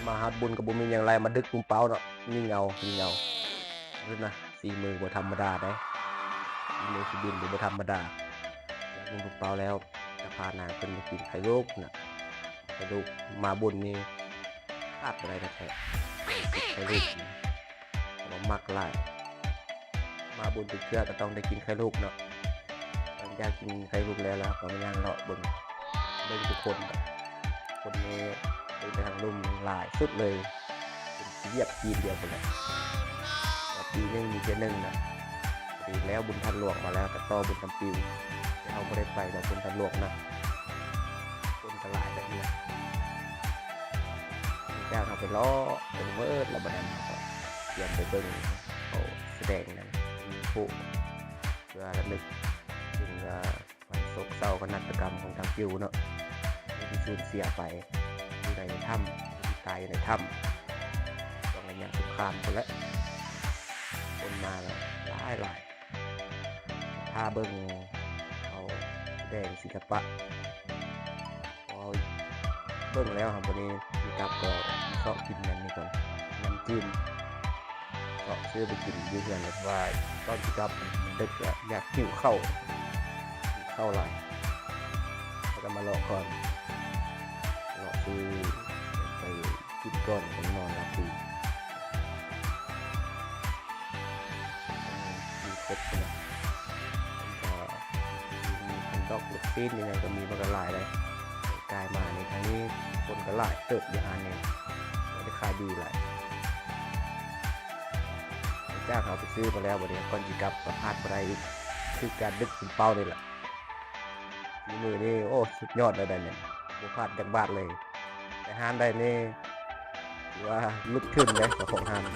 ມາຮອດບຸນກໍບໍ່ມີຫຍັງຫຼາຍ ມາດຶກປຸງເປົ້າເນາະ ຍິງເອົາ ຍິງເອົາ. ເບິ່ງນະ ສີມືບໍ່ທຳມະດາເດ້ ສີມືສຸບິນນີ້ບໍ່ທຳມະດາ. ຍິງປຸງເປົ້າແລ້ວ ຈະພານາງເພິ່ນໄປກິນໄຂ່ລູກນະ ໄຂ່ລູກ ມາບຸນນີ້ຂາດບໍ່ໄດ້ແທ້ໆ ໄຂ່ລູກ ເພາະວ່າມັກຫຼາຍ. ມາບຸນທຸກເທື່ອກໍຕ້ອງໄດ້ກິນໄຂ່ລູກເນາະ. ຫຼັງຈາກກິນໄຂ່ລູກແລ້ວ ແລ້ວກໍມາຍ່າງເລາະເບິ່ງ ເບິ່ງທຸກຄົນ ຄົນນີ້ເບິ່ງໄປທາງລຸ່ມຫຼາຍສຸດເລີຍ ເປັນລະບຽບຈີນດຽວພຸ້ນແຫຼະ ວ່າປີໜຶ່ງມີເທື່ອໜຶ່ງນະ. ພໍດີແລ້ວບຸນທາດຫຼວງມາແລ້ວ ກໍຕໍ່ບຸນທຳປິວ ແຕ່ເຮົາບໍ່ໄດ້ໄປດອກບຸນທາດຫຼວງນະ ຄົນກໍຫຼາຍແບບນີ້ນະ. ຫຼັງຈາກເຮົາໄປເລາະເບິ່ງເໝິດແລ້ວ ບັດນັ້ນເຮົາກໍຕຽມໄປເບິ່ງເຂົາສະແດງນັ້ນ ມີຜູ້ ເພື່ອລະນຶກເຖິງ ເອີ ວັນໂສກເສົ້າກະນາດຕະກຳຂອງທາງປິວເນາະ ຜູ້ທີ່ສູນເສຍໄປຢູ່ໃນຖ້ຳ ຜູ້ທີ່ຕາຍຢູ່ໃນຖ້ຳ ຊ່ວງໄລຍະສົງຄາມພຸ້ນແຫຼະ. ຄົນມາຫຼາຍໆ ຖ້າເບິ່ງເຂົາສະແດງສິລະປະ ພໍເບິ່ງແລ້ວຫັ້ນ ບາດນີ້ຊິກັບກໍຊອກກິນແນວນີ້ກ່ອນ ນ້ຳຈີນ ເຊາະຊື້ໄປກິນຢູ່ເຮືອນ ແລ້ວວ່າຕອນຊິກັບມັນດຶກແລ້ວ ຢາກຫິວເຂົ້າ ຫິວເຂົ້າຫຼາຍ ແລ້ວກໍມາເລາະກ່ອນ ເລາະຊື້ໄປກິນກ່ອນ ແລ້ວກໍນອນຫຼັບຕື່ນ. ມີຄົບເນາະ ມັນກໍມີທັງດອກລູກຊີ້ນ ອີ່ຫຍັງກໍມີ ມັນກໍຫຼາຍເດ້. ກາຍມານີ້ ທາງນີ້ຄົນກໍຫຼາຍເຕີບຢູ່ຮ້ານນີ້ ກໍໄດ້ຂາຍດີຫຼາຍ. ຫຼັງຈາກເຮົາໄປຊື້ມາແລ້ວ ບັດນີ້ກ່ອນຊິກັບກໍພາດບໍ່ໄດ້ອີກ ຄືການດຶກປຸງເປົ້ານີ້ແຫຼະ. ຝີມືນີ້ ໂອ້ ສຸດຍອດເລີຍໄດ໋ນີ້ ບໍ່ພາດຈັກບາດເລີຍ. ໄປຮ້ານໃດນີ້ ຖືວ່າລຸດທຶນເດ້ ເຈົ້າຂອງຮ້ານ.